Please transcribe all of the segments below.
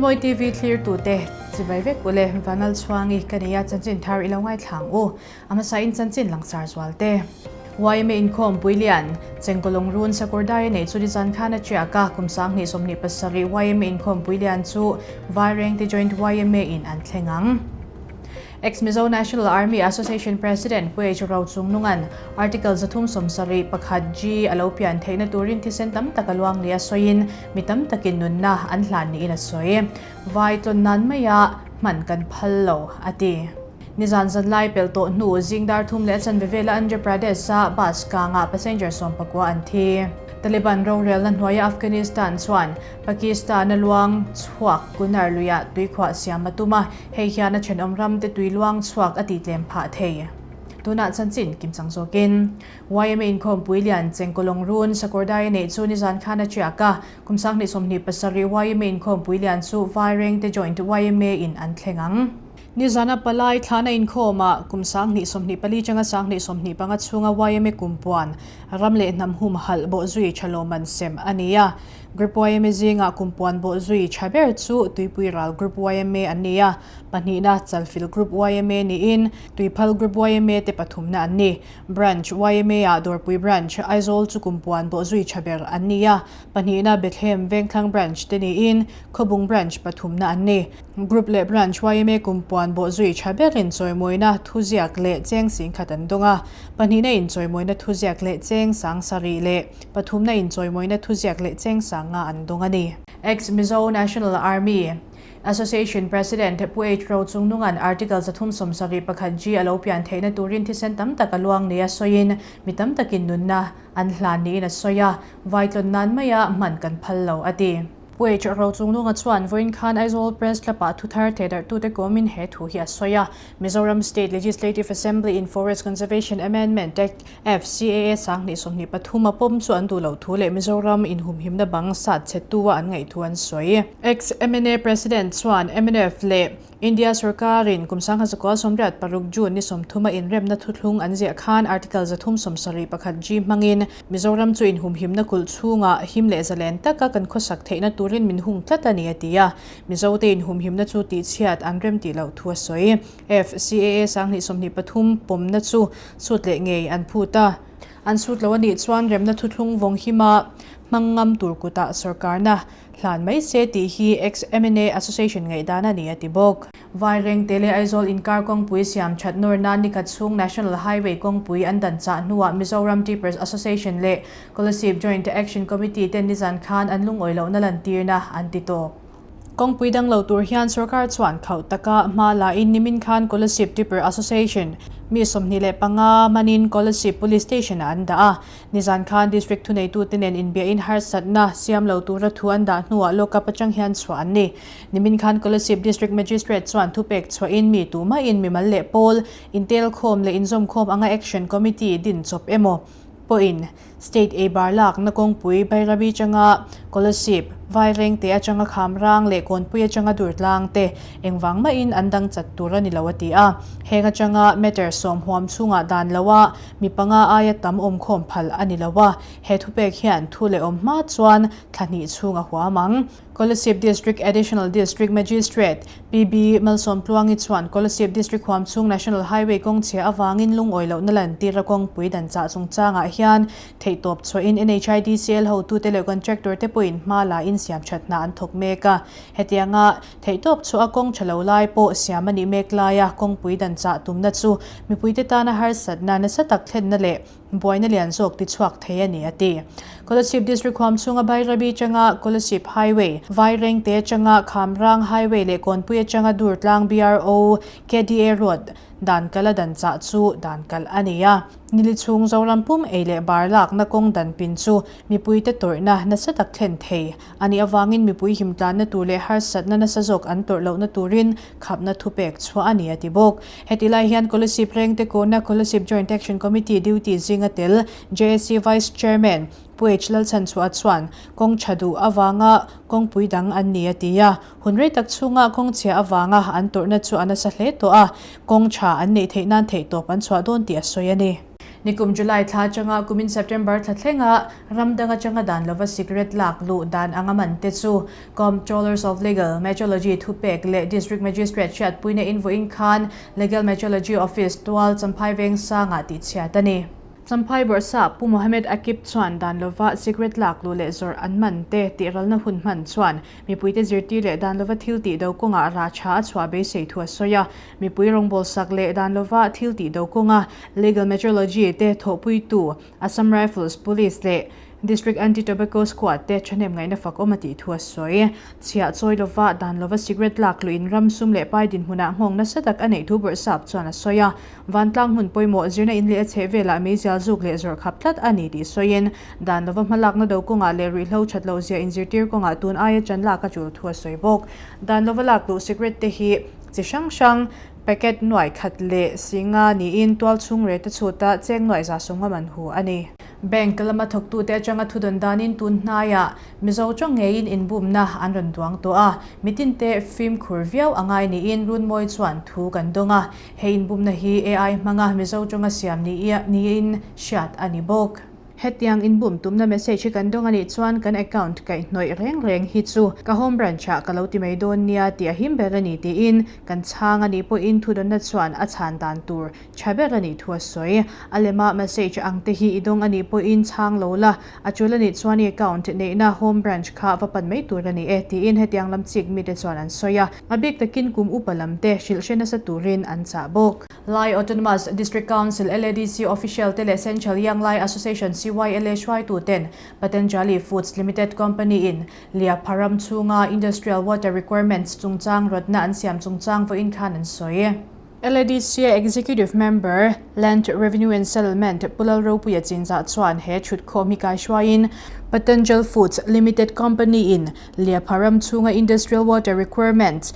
Runmawi TV thlirtute chibai vek ule Vanal Chhuangi ka nei a, chanchin thar i lo ngaithlang u. A hmasa in chanchin langsar zual te. Yma inkhawm Puilian, Chengkawlawng Run Sakawrdai a neih chu nizan khan a tiak a, kum 2027 yma inkhawm Puilian chu Vairengte Joint yma in an thleng ang. Ex-Mizo National Army Association President Pu H. Rochungnunga'n Article 371 G a lo pian theihna turin thisen tam tak a luang nia sawiin mi tam takin nunna an hlan niin a sawi. Vai tlawn nan maia hman kan phal lo, a ti. Nizan zanlai pelh tawh hnu zing dar thum leh a chanve vela Andhra Pradesh-a bus kangah passenger 19 an thi. Taliban rorelna hnuaia Afghanistan chuan Pakistan-a luang chhuak Kunar luiah tuikhuah siam a tum a, hei hian a thenawm ramte tui luang chhuak a tihtlem phah thei. Tunah chanchin kimchang zawkin yma inkhawmpui lian Chengkawlawng Run Sakawrdai a neih chu nizan khan a tiak a, kum 2027 yma inkhawmpui lian chu Vairengte Joint yma in an thleng ang. Nizana palai thlana inkhawmah kum 2024 changa 2025 chhunga yma kumpuan ram leh hnam humhalh bawhzui tha lawmman sem a ni a. Group yma zingah kumpuan bawhzui tha ber chu Tuipui Ral Group yma an ni a, pahnihna Chalfil Group yma niin Tuiphal Group yma te pathumna an ni. Branch yma-ah Dawrpui Branch, Aizawl chu kumpuan bawhzui tha ber an ni a, pahnihna Bethlehem Vengthlang Branch te niin Khawbung Branch pathumna an ni. Group leh Branch yma kumpuan bawhzui tha berin chawimawina thuziak leh cheng singkhat an dawng a, pahnihna in chawimawina thuziak leh cheng sang sarih leh pathumna in chawimawina thuziak leh cheng sang nga an dawng a ni. Ex-Mizo National Army Association President Pu H. Rochungnunga'n Article 371 G a lo pian theihna turin thisen tam tak a luang nia sawiin mi tam takin nunna an hlan niin a sawi a, vai tlawn nan maia hman kan phal lo a ti. Pu H. Rochungnunga chuan vawiin khan Aizawl Press Club-ah thuthar thehdarhtute kawmin he thu hi a sawi a, Mizoram State Legislative Assembly in Forest Conservation Amendment Act, FCAA, 2023 a pawm chu an duh loh thu leh Mizoram inhumhimna bang sat chhetu-a an ngaih thu an sawi. Ex-MNA President chuan mnf leh India sorkarin kum 1986 June ni 30 a inremna thuthlung an ziah khan Article 371 G hmangin Mizoram chu inhumhimna kulh chhungah him leh zalen taka kan khawsak theihna turin min hung tlat a ni a ti a. Mizote inhumhimna chu tihchhiat an rem tih loh thu a sawi. FCAA 2023 pawmna chu sut leh ngei an phut a. An sut lo a nih chuan remna thuthlung vawng hima hmang ngam tur kutah sorkarna Hlan mai se tih hi ex-MNA Association ngaihdan a ni a ti bawk. Vairengte leh Aizawl inkar kawngpui siam that nawr nan nikhat chhung National Highway kawngpui an dan chah hnuah Mizoram Tippers Association leh Kolasib Joint Action Committee ten nizan khan an lungawi lohna lantirna an ti tawp. Kawngpui dang lo tur hian sorkar chuan khauh taka hma la in nimin khan Kolasib Tipper Association mi 25 manin Kolasib Police Station ah an dah a. Nizan khan District thuneitute nen inbiahin harsatna siam lo tura thu an dah hnuah lawkap atang hian chhuah an ni. Nimin khan Kolasib District Magistrate chuan thupek chhuahin mi tumahin mimal leh pawl, intelkhawm leh inzawmkhawm anga Action Committee din chawp emaw pawhin State ei bar lakna kawngpui Bairabi atanga Kolasib, Vairengte atanga Khamrang leh Kawnpui atanga Durtlang te engvang mahin an dang chat tur a ni lo a ti a. Heng atanga meter 10 huam chhungah dan loa Mi panga aia tam awmkhawm phal a ni lo a, he thupek hian thu leh awm hma chuan thla hnih chhung a huam ang. Kolasib District Additional District Magistrate, PB Malsawmtluangi chuan Kolasib District huam chhung National Highway kawng chhia avangin lungawi lohna lantir a kawngpui dan chah chungchangah hian theihtawp chhuahin NHIDCL hotute leh contractor te pawhin hma la in siam that hna an thawk mek a. Hetianga theihtawp chhuah a kawng tha lo lai pawh siam a nih mek laia kawngpui dan chah tumna chu Mipuite tana harsatna nasa tak thlenna leh buaina lian zawk tichhuak thei a ni, a ti. Kolasib District huam chhunga Bairabi atanga Kolasib Highway, Vairengte atanga Khamrang Highway leh Kawnpui atanga Durtlang BRO KDA Road dan kal a dan chah chu dan kalh a ni a. Nili chhung Zoram pum ei leh bar lakna kawng dan pin chu mipuite tawrhna nasa tak thlen thei a nih avangin mipui himtlanna tur leh harsatna nasa zawk an tawrh lohna turin khapna thupek chhuah a ni a ti bawk. Heti lai hian Kolasib Rengte Kawna Kolasib Joint Action Committee duty zinga tel JAC Vice Chairman Pu H Lalchhanchhuah chuan kawng tha duh avanga kawngpui dang an ni a ti a, hun rei tak chhunga kawng chhia avanga an tawrhna chu a nasa hle tawh a, kawng tha an neih theih nan theihtawp an chhuah dawn tih a sawi a ni. Nikum July thla atanga kumin September thla thlenga ram dang atanga dan lova cigarette lak luh dan anga man te chu Comptrollers of Legal Metrology thupek leh District Magistrate hriatpuina in vawiin khan Legal Metrology Office tual Champhai Vengsangah tihchhiat a ni. Champhai Bawrhsap Pu Mohamed Akib chuan dan lova cigarette lak luh leh zawrh an man te tihralna hun hman chuan mipuite zirtir leh dan lova thil tih do kawngah rah tha a chhuah beisei thu a sawi a. Mipui rawngbawlsak leh dan lova thil tih do kawnga Legal Metrology te thawhpuitu Assam Rifles Police leh District Anti-Tobacco Squad te thahnem ngaihna fak awm a tih thu a sawi. Chhiah chawi lova dan lova cigarette lak luhin ram sum leh pai dinhmunah nghawng nasa tak a neih thu Bawrhsap chuan a sawi a. Vantlang hmun pawimawh zirna in leh a chheh velah meizial zuk leh zawrh khap tlat a ni tih sawiin dan lova hmalakna do kawngah leh ruihhlo that loh zia inzirtir kawngah tun aia chan lak a tul thu a sawi bawk. Dan lova lak luh cigarette te hi chi hrang hrang packet nuai khat leh singa niin tual chhung rete chhuta cheng nuai za sawmnga man hu a ni. Bank lama thawktute atanga thudawn danin tun hnaiah Mizo tawng ngeiin inbumna an rawn duang tawh a, mitinte fimkhur viau a ngai niin Runmawi chuan thu kan dawng a, hei inbumna hi AI hmanga Mizo tawnga siam niin hriat a ni bawk. Hetiang inbum tumna message hi kan dawng a nih chuan kan account kaihhnawih reng reng hi chu ka home branch ah ka lo ti mai dawn nia tih a him ber a ni tiin kan chhang a nih pawhin thudawnna chuan a chhan dan tur Tha ber a nih thu a sawi. A lema message ang te hi i dawng a nih pawhin chhang lo la, a tul a nih chuan i account neihna home branch kha va pan mai tur a ni e tiin hetiang lam chik mite chuan an sawi a. A bik takin kum upa lam te hrilh hre nasa turin an chah bawk. Lai Autonomous District Council, LADC, official te leh Central Young Lai Association, CYLA, hruaitu ten Patanjali Foods Limited Company in Liapha ram chhunga Industrial Water Requirements chungchang rawtna an siam chungchang vawiin khan an sawi. LADC-a Executive Member, Land Revenue and Settlement, Pu Lalropuia Chinzah chuan he thutkhawm hi kaihruaiin Patanjal Foods Limited Company-in Liapha ram chhunga Industrial Water Requirements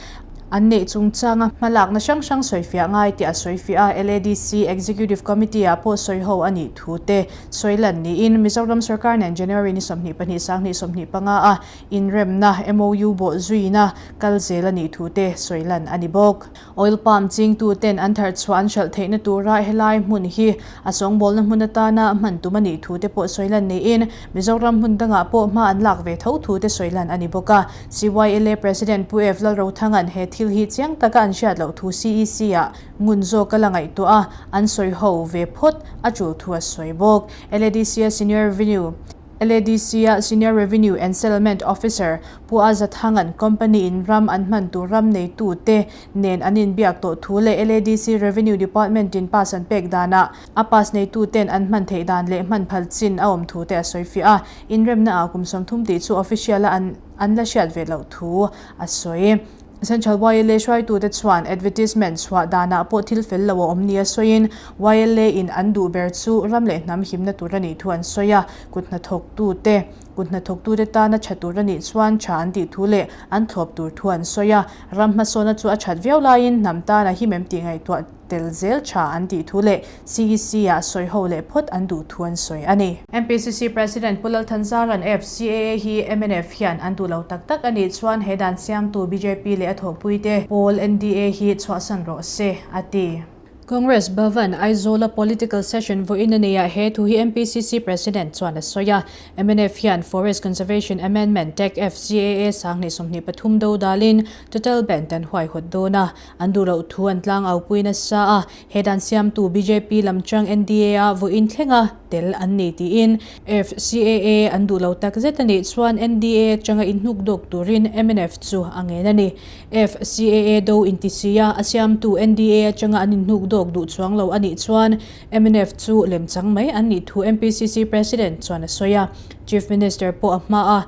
an neih chungchanga hmalakna hrang hrang sawifiah ngai tih a sawifiah a, LADC Executive Committee-ah pawh sawiho a nih thu te sawi lan niin Mizoram sorkar nen January ni 22 sanghnih 25 a inremna MOU bawh zuina kal zel a nih thu te sawi lan a ni bawk. Oil palm chingtuten an thar chhuah an hralh theihna tura helai hmun hi a sawngbawlna hmun atana hman tum a nih thu te pawh sawi lan niin Mizoram hmun dangah pawh hma an lak ve tho thu te sawi lan a ni bawk a. CYLA President Pu Ev Lalrothanga'n he thil hi chiang taka an hriat loh thu CEC-ah ngun zawk a la ngaihtuah a, an sawi ho ve phawt a tul thu a sawi bawk. LADC-a Senior Revenue. LADC-a Senior Revenue and Settlement Officer Pu Azad Hangan company-in ram an hman tur ram neitute nen an inbiak tawh thu leh LADC Revenue Department-in pass an pek danah a pass neituten an hman theih dan leh hman phal chin a awm thu te a sawi fiah a, inremna-ah kum 30 tih chu official-a an an la hriat ve loh thu a sawi. Central YLA hruaitute chuan advertisement chhuah danah pawh thil fel lo a awm nia sawiin YLA-in an duh ber chu ram leh hnam himna tur a nih thu an sawi a, kut hnathawktute kut hnathawktute tana tha tur a nih chuan tha an tih thu leh an thlawp tur thu an sawi a, ram hmasawna chu a that viau laiin hnam tana him em tih ngaihtuah tel zel tha an tih thu leh CEC-ah sawi ho leh phawt an duh thu an sawi a ni. MPCC President Pu Lalthanzara'n FCAA hi mnf hian an duh lo tak tak a nih chuan he dan siamtu bjp leh a thawhpuite pawl NDA hi chhuahsan rawh se, a ti. Congress Bhavan, Aizawl-a political session vawiin a neiah he thu hi MPCC President chuan a sawi a. Mnf hian Forest Conservation Amendment Act, FCAA, 2023 do dalin total ban an huaihawt dawn a. An duh loh thu an tlang aupuiin a sa a, he dan siamtu bjp lam chang NDA-a vawiin thlenga tel an ni tiin FCAA an duh lo tak zet a nih chuan NDA atanga inhnuk dawk turin mnf chu a ngen a ni. FCAA do inti si a, a siamtu NDA atanga an inhnuk dawk duh chuang lo a nih chuan mnf chu lemchang mai an nih thu MPCC President chuan a sawi a. Chief Minister pawh a hma a,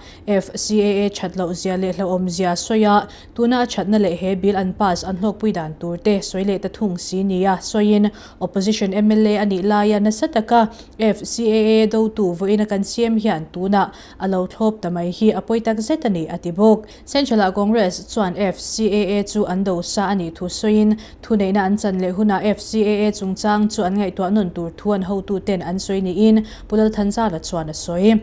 FCAA that loh zia leh hlauhawm zia a sawi a, Tuna a thatna leh he bill an pass an hlawkpui dan tur te sawi leh ta thung si nia sawiin opposition mla a nih laia nasa taka FCAA dotu vawiina kan CM hian tunah a lo thlawp ta mai hi a pawi tak zet a ni a ti bawk. Central-ah Congress chuan FCAA chu an do sa a nih thu sawiin thuneihna an chan leh hunah FCAA chungchang chu an ngaihtuah nawn tur thu an hotuten an sawi niin Pu Lalthanzara chuan a sawi.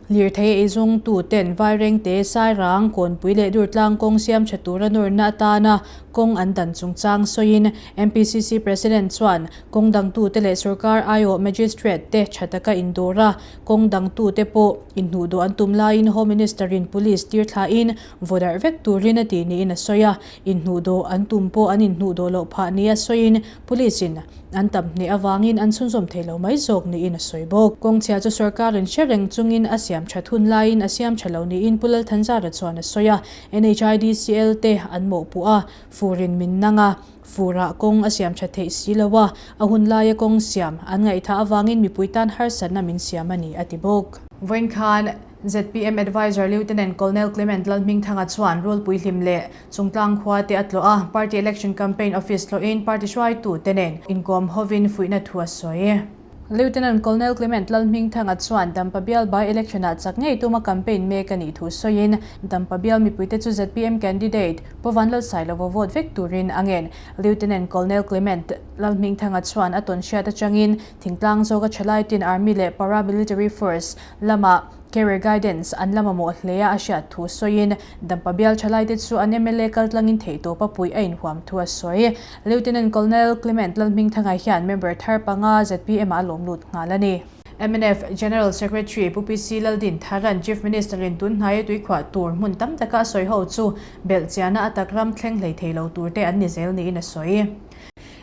Lirthei eizawngtu ten Vairengte, Sairang, Kawnpui leh Durtlang kawng siam tha tura nawrna atana kawng an dan chungchang sawiin MPCC President chuan kawng dangtute leh sorkar aiawh Magistrate te tha taka indawr a, kawng dangtute pawh inhnuhdawh an tum laiin Home Minister-in Police tir thlahin vaw darh vek turin a ti niin a sawi a, inhnuhdawh an tum pawh an inhnuhdawh loh phah nia sawiin Police-in an tam hneh avangin an chhunzawm thei lo mai zawk niin a sawi bawk. Kawngchhia chu sorkarin hre reng chungin a siam that hun laiin a siam tha lo niin Pu Lalthanzara chuan a sawi a, NHIDCL te an mawhpuh a, furin min nang a, furah kawng a siam tha theih si lo a, a hun laia kawng siam an ngaihthah avangin mipui tan harsatna min siam a ni a ti bawk. Vawiin khan zpm Adviser Lieutenant Colonel Clement Lalhmingthanga chuan Rulpui hlim leh Chungtlang khua te a tlawh a, Party Election Campaign Office tlawhin Party hruaitu te nen inkawm hovin fuihna thu a sawi. Lieutenant Colonel Clement Lalhmingthanga chuan Dampa Bial by election ah chak ngei tuma campaign mek a nih thu sawiin Dampa Bial mipuite chu zpm candidate Pu Vanlalsailova vote vek turin a ngen. Lieutenant Colonel Clement Lalhmingthanga chuan a tawn hriat atangin thingtlang zawka thalaitin Army leh Paramilitary Force lamah Career Guidance an la mamawh hle a a hriat thu sawiin Dampa bial thalaite chu an mla kaltlangin theihtawp a puih a inhuam thu a sawi. Lieutenant Colonel Clement Lalhmingthanga hian member thar panga zpm ah a lawm lut nghal a ni. Mnf General Secretary Pu PC Laldin Tharan Chief Minister in tun hnaia tuikhuah tur hmun tam taka a sawi ho chu belhchiahna a tak ram thleng hlei thei lo tur te an ni zel niin a sawi.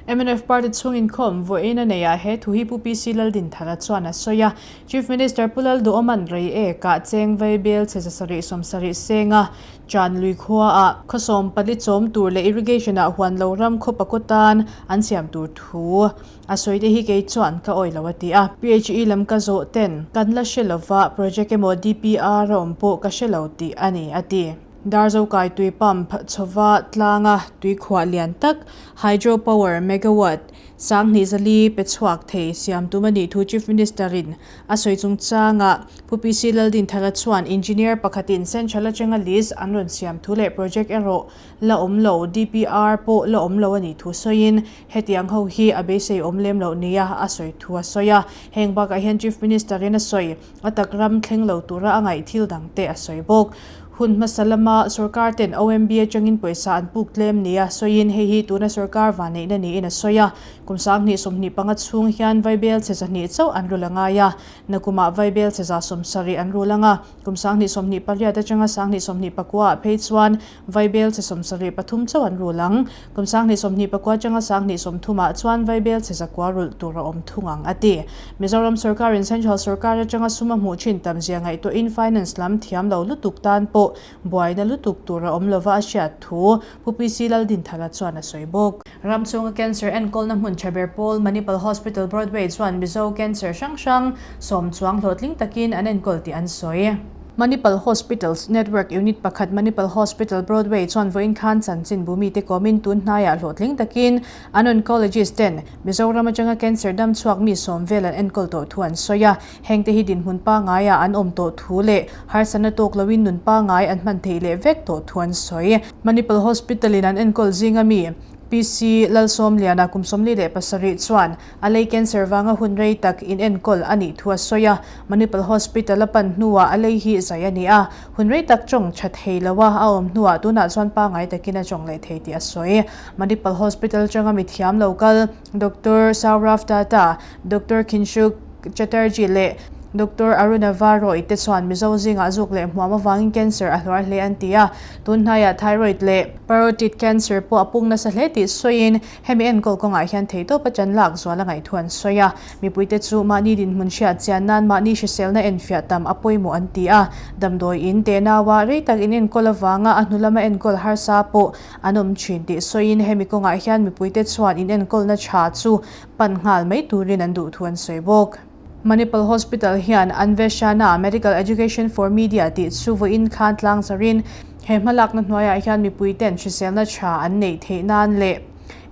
Mnf party chhung inkhawm vawiin a neih ah he thu hi Pu PC Laldinthara chuan a sawi a. Chief Minister Pu Lalduhawman rei ek ah cheng vei bel chhe zasarih sawmsarih seng a chan lui khua ah khawsawm pali chawm tur leh irrigation ah huan lo ram khaw pakua tan an siam tur thu a sawi te hi kei chuan ka awih lo a ti a. PHE lam ka zawh ten kan la hre lova project emaw DPR a awm pawh ka hre lo tih a ni a ti. Darzo kai tui pump chhova tlanga tui khuah lian tak hydro power megawatt sanghnih zali pe chhuak thei siam tum a nih thu Chief Minister in a sawi chungchangah Pu PC Laldinthara chuan engineer pakhatin central atanga list an rawn siam thu leh project erawh la awm lo DPR pawh la awm lo a nih thu sawiin hetiang ho hi a beisei awm lem loh nia a sawi thu a sawi a. Heng bakah hian Chief Minister in a sawi A tak ram thleng lo tura a ngaih thil dang te a sawi bawk. Hun hmasa lama sorkar ten OMB atangin pawisa an puk tlem nia sawiin hei hi tuna sorkar vanneihna niin a sawi a. Kum 2025 chhung hian Vaibel chhe zahnih chauh an rul a ngai a, nakumah Vaibel chhe za 70 an rul ang a. Kum 2028 atanga 2024 ah phei chuan Vaibel chhe 73 chauh an rul ang. Kum 2024 atanga 2030 ah chuan Vaibel chhe zakua rulh tur a awm thung ang, a ti. Mizoram sorkarin Central sorkar atanga sum a hmuh thin tam zia ngaihtuahin Finance lam thiam lo lutuk tan pawh buaina lutuk tur a awm lova a hriat thu Pu PC Laldinthara chuan a sawi bawk. Ram chhunga cancer enkawlna hmun tha ber pawl Manipal Hospital Broadway chuan Mizo cancer hrang hrang sawm chuang hlawhtling takin an enkawl tih an sawi. Manipal Hospitals Network Unit pakhat Manipal Hospital Broadway chuan vawiin khan chanchinbu mite kawmin tun hnaiah hlawhtling takin an oncologist ten Mizoram atanga cancer dam chhuak mi sawm vel an enkawl tawh thu an sawi a. Hengte hi dinhmun pangngai-ah an awm tawh thu leh harsatna tawk loin nun pangngai an hman theih leh vek tawh thu an sawi. Manipal Hospital-in an enkawl zinga mi PC Lalsawmliana kum 47 chuan a lei cancer vanga hun rei tak inenkawl a nih thu a sawi a. Manipal Hospital a pan hnuah a lei hi zai a ni a, hun rei tak tawng tha thei lo a, a awm hnuah tunah chuan pangngai takin a tawng leh thei tih a sawi. Manipal Hospital atanga mithiam lo kal Doctor Saurav Tata, Doctor Kinshuk Chatterjee leh Doctor Arunava Roy te chuan Mizo zingah zuk leh hmuam avangin cancer a hluar hle an ti a, tun hnaiah thyroid leh parotid cancer pawh a pung nasa hle tih sawiin hemi enkawl kawngah hian theihtawp a chan lak zual a ngaih thu an sawi a. Mipuite chu mahni dinhmun hriat chian nan mahni hriselna enfiah tam a pawimawh an ti a, damdawi in tenaua rei tak in enkawl avanga a hnu lama enkawl harsa pawh an awm thin tih sawiin hemi kawngah hian mipuite chuan in enkawlna tha chu pan nghal mai turin an duh thu an sawi bawk. Manipal Hospital hian Anveshana Medical Education for Media tih chu vawiin khan tlang zarin he hmalakna hnuaiah hian mipuiten hriselna tha an neih theih nan leh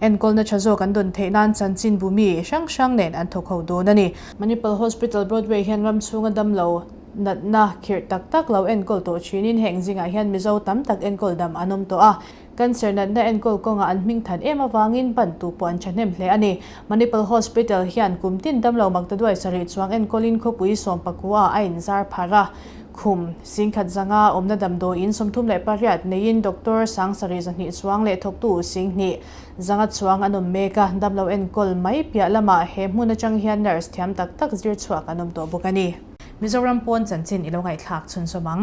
enkawlna tha zawk an dawn theih nan chanchinbu mi hrang hrang nen an thawk ho dawn a ni. Manipal Hospital Broadway hian ram chhunga damlo natna khirh tak tak lo enkawl tawh thinin heng zingah hian Mizo tam tak enkawl dam an awm tawh a. Cancer natna enkawl kawngah an hming than em avangin bantu pawh an thahnem hle a ni. Manipal Hospital hian kum tin damlo Maktaduai sarih chuang enkawlin khawpui sawmpakua a inzar phar a. Khum 10,100 awmna damdawiin 38 neiin doctor 7200 chuang leh thawktu 2100 chuang an awm mek a, damlo enkawl mai piah lamah he hmun atang hian nurse thiam tak tak zir chhuak an awm tawh bawk a ni. Mizoram pawn chanchin i lo ngaihthlak chhunzawm ang.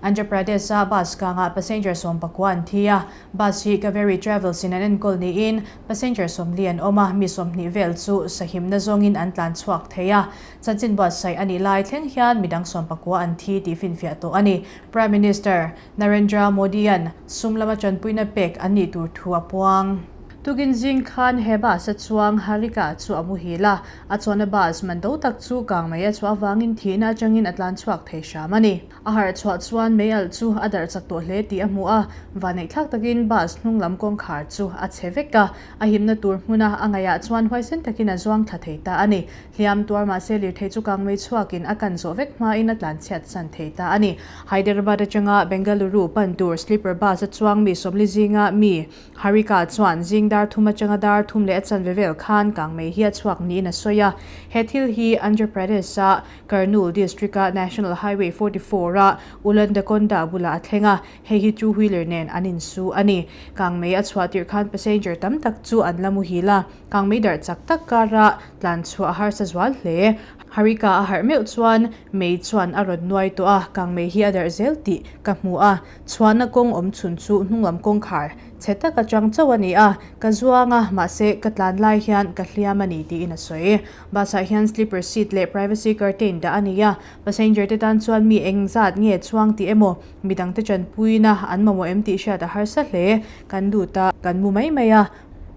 Andhra Pradesh-a bus kangah passenger 19 an thi a, bus hi Kaveri Travels in an enkawl niin passenger 40 an awm a, mi 20 vel chu sahimna zawngin an tlan chhuak thei a. Chanchin buatsaih a nih lai thleng hian midang 19 an thi tih finfiah tawh a ni. Prime Minister Narendra Modi-a'n sum lama tanpuina pek an nih tur thu a puang. Tukin zing khan he bus a chuang Harika chu a muhil a, a chuanna bus man do tak chu kang mai a chhuah avangin thihna atangin a tlan chhuak thei hram a ni. A harh chhuah chuan mei alh chu a darh chak tawh hle tih a hmu a, vaneihthlak takin bus hnung lam kawngkhar chu a chhe vek a, a himna tur hmuna a ngaihah chuan huaisen takin a zuang thla thei ta a ni. Hliam tuar mahse lirthei chu kang mei chhuakin a kan zawh vek hmain a tlan chhiat san thei ta a ni. Hyderabad atanga Bengaluru pan tur sleeper bus a chuang mi 40 zinga mi Harika chuan zing dar thum atanga dar thum leh a chanve vel khan kang mei hi a chhuak niin a sawi a. He thil hi Andhra Pradesh-a Kurnool district-a National Highway 44-a Ulandakonda bulah a thleng a, hei hi two wheeler nen an insu a ni. Kang mei a chhuah tirh khan passenger tam tak chu an la muhil a. Kangmei darh chak tak kara tlan chhuah a harsa zual hle. Harika a harh meuh chuan mei chuan a rawn nuai tawh a, kangmei hi a darh zel tih ka hmu a. Chhuahna kawng awm chhun chu hnunglam kawngkhar chhe tak atang chauh a ni a, ka zuang a, mahse ka tlan lai hian ka hliam a ni tiin a sawi. Bus ah hian sleeper seat leh privacy curtain dah a ni a, passenger te tan chuan mi engzat nge chuang tih emaw midangte tanpuina an mamawh em tih hriat a harsa hle. Kan lut a, kan mu mai mai a.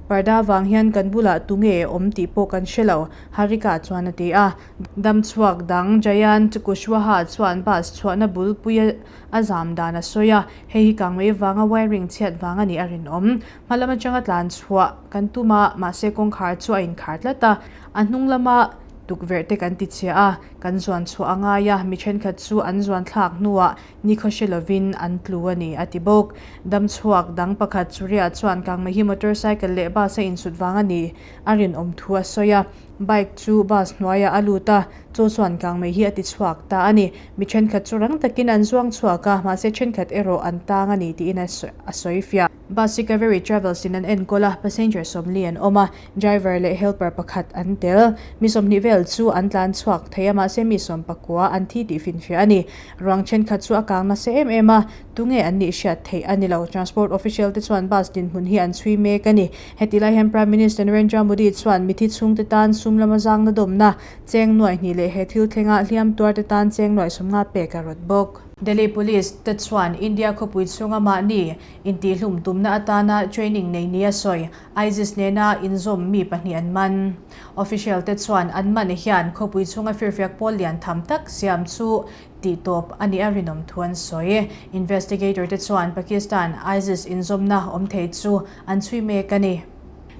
Parda vang hian kan bulah tunge awm tih pawh kan hre lo, Harika chuan a ti a. Dam chhuak dang Jayant Kushwaha chuan bus chhuahna bulpui a zam dan a sawi a, hei hi kangmei vanga wiring chhiat vang a nih a rinawm. Hma lam atanga tlan chhuah kan tum a, mahse kawngkhar chu a inkhar tlat a, a hnung lama tukverh te kan ti chhia a, kan zuan chhuah a ngai a, mi thenkhat chu an zuan thlak hnuah Nikhaw hre lovin an tlu a ni, a ti bawk. Dam chhuak dang pakhat Surya chuan kangmei hi motorcycle leh bus a insut vang a ni a rinawm thu a sawi a. Bike chu bus hnuaiah a lut a, chu chuan kangmei hi a ti chhuak ta a ni. Mi thenkhat chu rang takin an zuang chhuak a, mahse thenkhat erawh an tang a ni tiin a sawi fiah. Bus hi Kaveri Travels in an enkawl a, passenger 40 an awm a, driver leh helper pakhat an tel. Mi 20 vel chu an tlan chhuak thei a, mahse mi 19 an thi tih finfiah a ni. Ruang thenkhat chu a kang nasa em em a, tunge an nih hriat theih a ni lo. Transport official te chuan bus dinhmun hi an chhui mek a ni. Heti lai hian Prime Minister Narendra Modi chuan mithi chhungte tan sum lama zangna dawmna cheng nuai hnih leh he thil thlenga hliam tuarte tan cheng nuai 50 pek a rawt bawk. Delhi Police te chuan India khawpui chhunga mahni Intihhlum tumna atana training nei nia sawi ISIS nena inzawm mi pahnih an man. Official te chuan an man hian khawpui chhunga firfiak pawl lian tham tak siam chu tihtawp a nih a rinawm thu an sawi. Investigator te chuan Pakistan ISIS inzawmna awm thei chu an chhui mek a ni.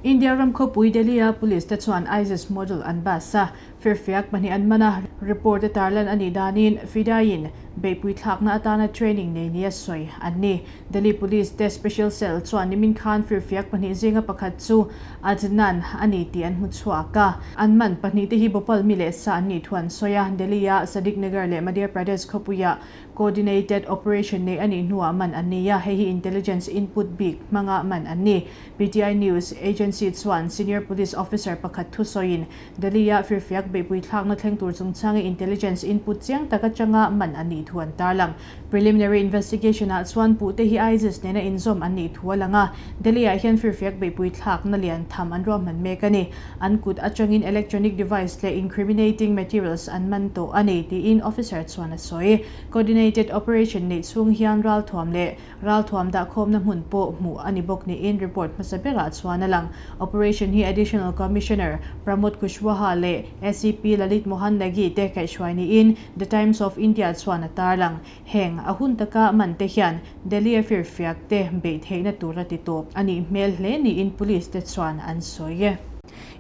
India ram khawpui Delhi-a police te chuan ISIS model an bus a, Firfiak pahnih an man a, report a tarlan a nih danin Fidai-in beihpui thlakna atana training nei nia sawi an ni. Delhi Police te Special Cell chuan nimin khan firfiak pahnih zinga pakhat chu Adnan a ni tih an hmu chhuak a. An man pahnih te hi Bhopal mi leh sa an nih thu an sawi a, Delhi-a Sadiq Nagar leh Madhya Pradesh khawpuia Coordinated Operation neih a nih hnuah man an ni a, hei hi intelligence input bik hmanga man an ni. PTI News Agency chuan senior police officer pakhat thusawiin Delhi-a firfiak beihpui thlakna thleng tur chungchanga intelligence input chiang tak atanga man an nih thu an tarlang. Preliminary investigation-ah chuan puhte hi ISIS nena inzawm an nih thu a lang a, Delhi-ah hian firfiak beihpui thlakna lian tham an ruahman mek a ni. An kut atangin electronic device leh incriminating materials an man tawh a ni, tiin officer chuan a sawi. Coordinated operation neih chhung hian ralthuam leh Ralthuam dahkhawmna hmun pawh hmuh a ni bawk niin report hmasa berah chuan a lang. Operation hi Additional Commissioner Pramod Kushwaha leh ACP Lalit Mohan Negi te kaihhruai niin The Times of India chuan a tarlang. Heng a hun taka man te hian Delhi-a firfiak te beih theihna tura ti tawp a nih hmel hle niin police te chuan an sawi.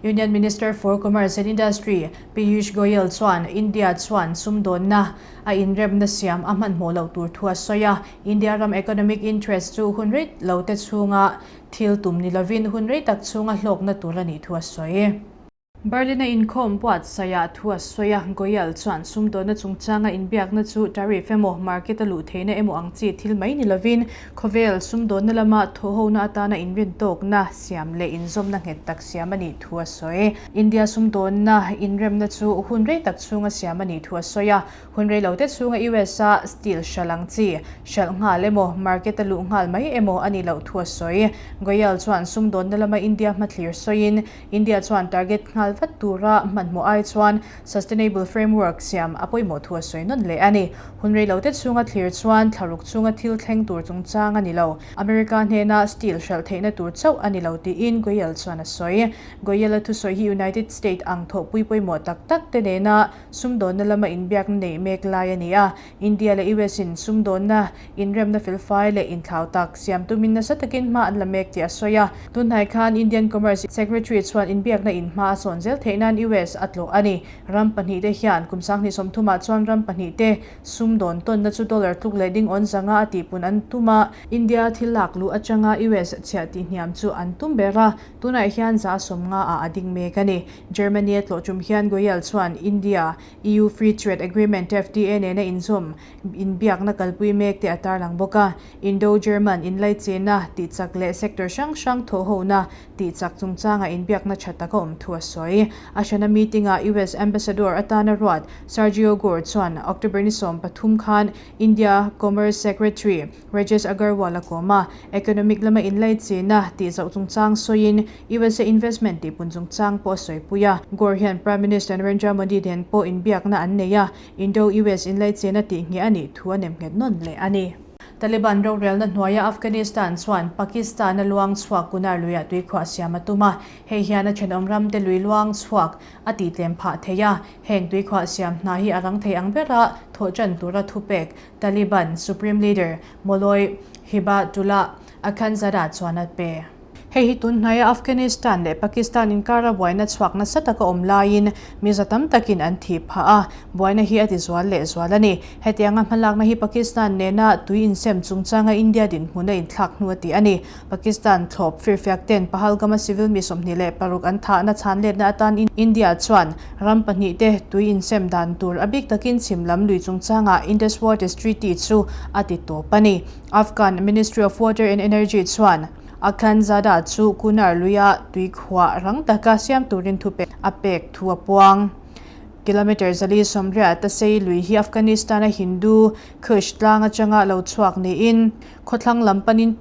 Union Minister for Commerce and Industry Piyush Goyal chuan India chuan sumdawnna a inremna siam a hmanhmawh loh tur thu a sawi a, India ram economic interest chu hun rei lo te chhunga thil tum ni lovin hun rei tak chhunga hlawkna tur a nih thu a sawi. Berlin-a inkhawm buatsaihah thu a sawi a, Goyal chuan sumdawnna chungchanga inbiakna chu tariff emaw, market a luh theihna emaw ang chi thil mai ni lovin khawvel sumdawnna lama thawhhona atana inrintawkna siam leh inzawmna nghet tak siam a nih thu a sawi. India sumdawnna inremna chu hun rei tak chhunga siam a nih thu a sawi a, Hun rei lo te chhunga US-a steel hralh ang chi, hralh nghal emaw, market a luh nghal mai emaw a nih loh thu a sawi. Goyal chuan sumdawnna lama India hmathlir sawiin, India chuan target nghal vat tura hmanhmawh ai chuan sustainable framework siam a pawimawh thu a sawi nawn leh a ni. Hun rei lo te chhunga thlir chuan thlaruk chhunga thil thleng tur chungchang a ni lo. America hnena steel hralh theihna tur chauh a ni lo tiin Goyal chuan a sawi. Goyal-a thusawi hi United State ang thawhpui pawimawh tak tak te nena Sumdawnna lama inbiakna neih mek lai a ni a, India leh US in sumdawnna, inremna felfai leh inthlau tak siam tumin nasa takin hma an la mek tih a sawi a. Tunhnai khan Indian Commerce Secretary chuan inbiakna in hma a sawn zel theih nan US a tlawh a ni. Ram pahnihte hian kum sanghnih sawmthumah chuan ram pahnihte sumdawn tawnna chu dollar tluk leh ding awn zanga a tihpun an tum a, India thil lak luh atanga US chhiah tihhniam chu an tum ber a, tunah hian 150 ah a ding mek a ni. Germany a tlawh tum hian Goyal chuan India, EU Free Trade Agreement, FTA, nena inzawm inbiakna kalpui mek te a tarlang bawk a. Indo-German inlaichenna tihchak leh sector hrang hrang thawhhona tihchak chungchanga inbiakna tha tak a awm thu a sawi. A hrana meeting-ah US Ambassador atana ruat Sergio Gor chuan October ni 13 khan India Commerce Secretary Rajesh Agarwal a kawm a, economic lama inlaichenna tih zauh chungchang sawiin USA investment tih pun chungchang pawh a sawipui a. Gore hian Prime Minister Narendra Modi nen pawh inbiakna an nei a, Indo-US inlaichenna tih ngheh a nih thu a nemnghet nawn leh a ni. Taliban rorelna hnuaia Afghanistan chuan Pakistan-a luang chhuak Kunar luiah tuikhuah siam a tum a, hei hian a thenawm ramte lui luang chhuak a tihtlem phah thei a, heng tuikhuah siam hna hi a rang thei ang bera thawh tan tura thupek Taliban Supreme Leader Mawlawi Hibatullah Akhanzada chuan a pe. Hei hi tunhnaia Afghanistan leh Pakistan inkara buaina chhuak nasa taka awm laiin mi za tam takin an thih phah a, buaina hi a ti zual leh zual a ni. Hetianga hmalakna hi Pakistan nena tui insem chungchanga India dinhmun a inthlak hnu a ti a ni. Pakistan thlawp firfiak ten Pahalgam-a civil mi 26 an thahna chhanletna atan India chuan Ram pahnihte tui insem dan tur a bik takin chhim lam lui chungchangah Indus Waters Treaty chu a ti tawp a ni. Afghan Ministry of Water and Energy chuan Akhanzada chu Kunar luia tui khuah rang taka siam turin thupek a pek thu a puang. Kilometre 480 ta sei lui hi Afghanistan-a Hindu Kush tlang atanga lo chhuak niin khawthlang lam panin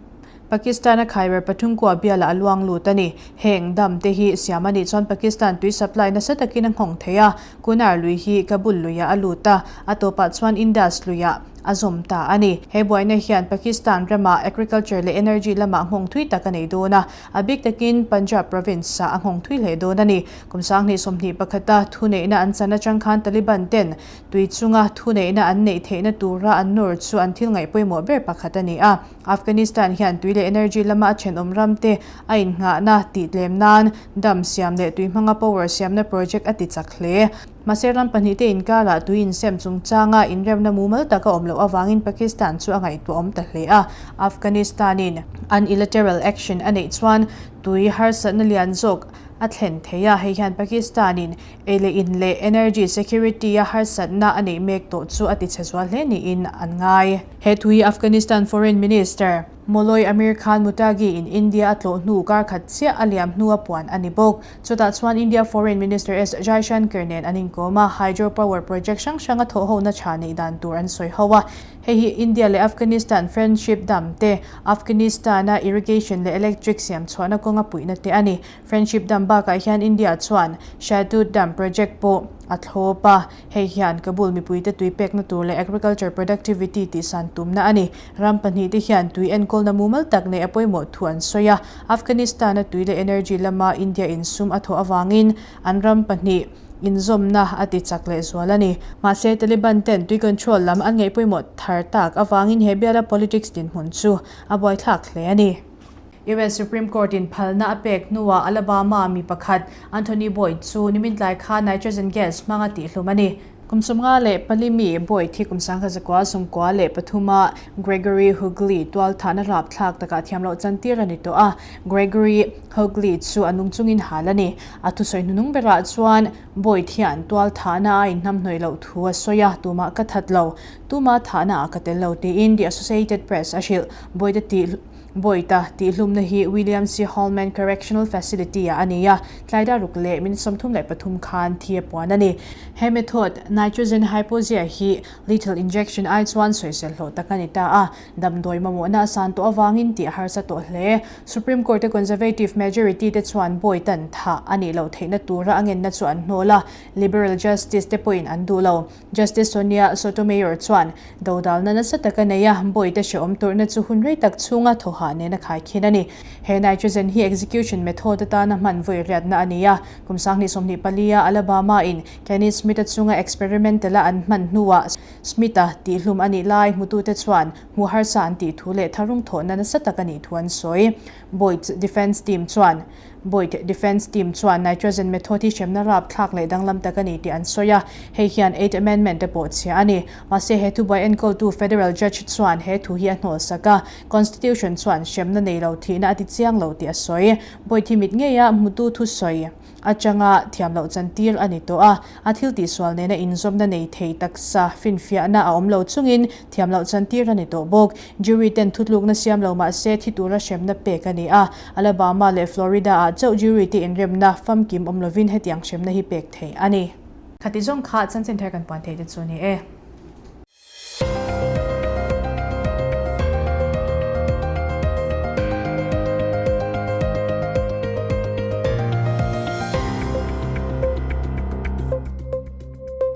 Pakistan-a Khyber Pakhtunkhwa bialah a luang lut a ni. Heng dam te hi siam a nih chuan Pakistan tui supply nasa takin a nghawng thei a, Kunar lui hi Kabul luiah a lut a, a tawpah chuan Indus luiah a zawm ta a ni. He buaina hian Pakistan ramah agriculture leh energy lamah nghawng thui tak a nei dawn a, a bik takin Punjab province-ah a nghawng thui hle dawn a ni. Kum 2021-a thuneihna an chan atang khan Taliban ten tui chunga thuneihna an neih theihna tura an nawr chu an thil ngaih pawimawh ber pakhat a ni a. Afghanistan hian tui leh energy lama a thenawm ramte a innghahna tih tlem nan dam siam leh tui hmanga power siamna project a ti chak hle. Mahse ram pahnihte inkarah tui insem chungchanga inremna mumal tak a awm loh avangin Pakistan chu a ngaihtuah awm ta hle a. Afghanistan-in unilateral action a neih chuan tui harsatna lian zawk a thlen thei a, hei hian Pakistan-in Ei leh in leh energy security a harsatna a neih mek tawh chu a ti chhe zual hle niin an ngai. He thu hi Afghanistan Foreign Minister Mawlawi Amir Khan Muttaqi in India a tlawh hnu kar khat chiah a liam hnu a puan a ni bawk. Chutah chuan India Foreign Minister S Jaishankar nen an inkawm a, hydro power project hrang hrang a thawh hona tha neih dan tur an sawi ho a. Hei hi India leh Afghanistan friendship dam te, Afghanistan-a irrigation leh electric siam chhuahna kawnga puihna te a ni. Friendship Dam bakah hian India chuan Shahtoot Dam project pawh a thlawp a, hei hian Kabul mipuite tui pekna tur leh agriculture productivity tihsan tumna a ni. Ram pahnihte hian tui enkawlna mumal tak neih a pawimawh thu an sawi a, Afghanistan-a tui leh energy lama India insum a thawh avangin an ram pahnih inzawmna a ti chak leh zual a ni. Mahse, Taliban ten tui control lam an ngaih pawimawh thar tak avangin he biala politics dinhmun chu a buaithlak hle a ni. US Supreme Court in phalna a pek hnuah Alabama mi pakhat Anthony Boyd chu nimin tlai khan nitrogen gas hmanga tihhlum a ni. Kum 54 mi Boyd hi kum 1993 a Gregory Hughley tualthahna rapthlak takah thiamloh chantir a ni tawh a, Gregory Hughley chu a nung chungin hal a ni. A thusawi hnunung berah chuan Boyd hian tualthahna a inhnamhnawih loh thu a sawi a, tumah ka that lo, tumah thahna ah ka tel lo tiin The Associated Press a hrilh. Boyd a tih Boyd-a tihhlumna hi William C. Holman Correctional Facility-ah a ni a, tlaida ruk leh min 33 khan thi a puan a ni. He method, nitrogen hypoxia hi lethal injection ai chuan sawisel hlawh tak a ni ta a, damdawi mamawhna a san tawh avangin tih a harsa tawh hle. Supreme Court-a Conservative majority te chuan Boyd-a'n thah a nih loh theihna tura a ngenna chu an hnawl a, Liberal Justice te pawhin an duh lo. Justice Sonia Sotomayor chuan dodalna nasa tak a nei a, Boyd-a hrehawm turhna chu hun rei tak chhunga thawhah nen a khaikhin a ni. He nitrogen hi execution method atana hman vawi riatna a ni a, kum 2024 a Alabama-in Kenny Smith-a chunga experimental-a an hman hnuah Smith-a tihhlum a nih lai hmutute chuan hmuh harsa an tih thu leh tharung thawhna nasa tak a nih thu an sawi. Boyd's defence team chuan Boyd defence team chuan nitrogen method hi hremna rapthlak leh danglam tak a ni tih an sawi a, hei hian Eighth Amendment te pawh chhia a ni. Mahse he thubuai enkawltu federal judge chuan he thu hi a hnawlsak a, Constitution chuan hremna nei lo thihna a ti chiang lo tih a sawi. Boyd hi mit ngeia hmutu thusawi atanga thiam loh chantir a ni tawh a, a thil tihsual nena inzawmna nei thei taksa finfiahna a awm lo chungin thiam loh chantir a ni tawh bawk. Jury ten thutlukna siam lo mah se thi tura hremna pek a ni a, Alabama leh Florida ah chauh jury te inremna famkim awm lovin hetiang hremna hi pek theih a ni. Khati zawng kha chanchin thar kan puan theih te chu a ni e.